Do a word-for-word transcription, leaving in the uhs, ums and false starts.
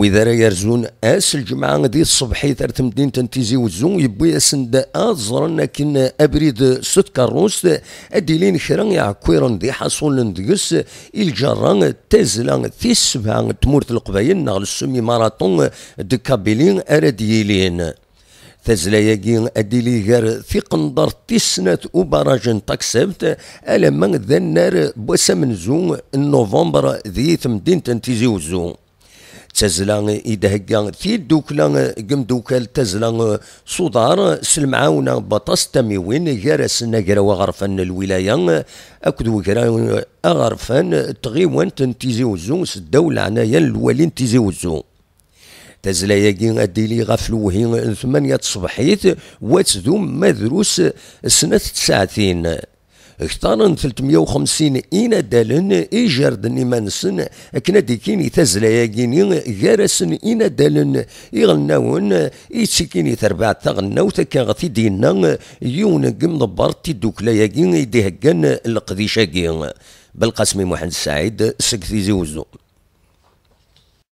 Wid ara yerzun ass lǧemɛa di tṣebḥit ar temdint n Tizi Wezzu, yewwi-asen-d ad ẓren akken abrid s tkeṛṛust ad d-ilin kra iɛekkiren d iḥaṣulen deg-s i lǧerra n tazzla tis sebɛa n tmurt n Leqbayel neɣ le semi-marathon de Kabylie ara d-yilin. Tazzla-agi ad d-tili gar tiqendert tis snat ubaraj n Taksebt alamma d annar n wass amenzu n november di temdint n Tizi Wezzu. D tazzla i d-thegga tiddukla n yimdukal n tazzla s uḍar s lemɛawna n waṭas n tamiwin, gar-asen agraw aɣerfan n lwilaya akked wegraw aɣerfan n tɣiwant n Tizi Wezzu s ddaw leɛnaya n lwali n Tizi Wezzu. Tazzla-agi ad d-tili ɣef lewhi n tmanya tṣebḥit, wa tdum ma drus snat tsaɛtin. Kter n telt meyya u xemsin inadalen i ijerden iman-nsen akken ad d-ikkin i tazzla-agi-ni, gar-asen inadalen iɣelnawen i yettikkin i terbaɛt taɣelnawt, akka i ɣ-t-id-yenna yiwen n yimḍebber n tiddukla-agi i d-iheggan leqdic-agi. Belqasem Muḥend Saɛid seg Tizi Wezzu.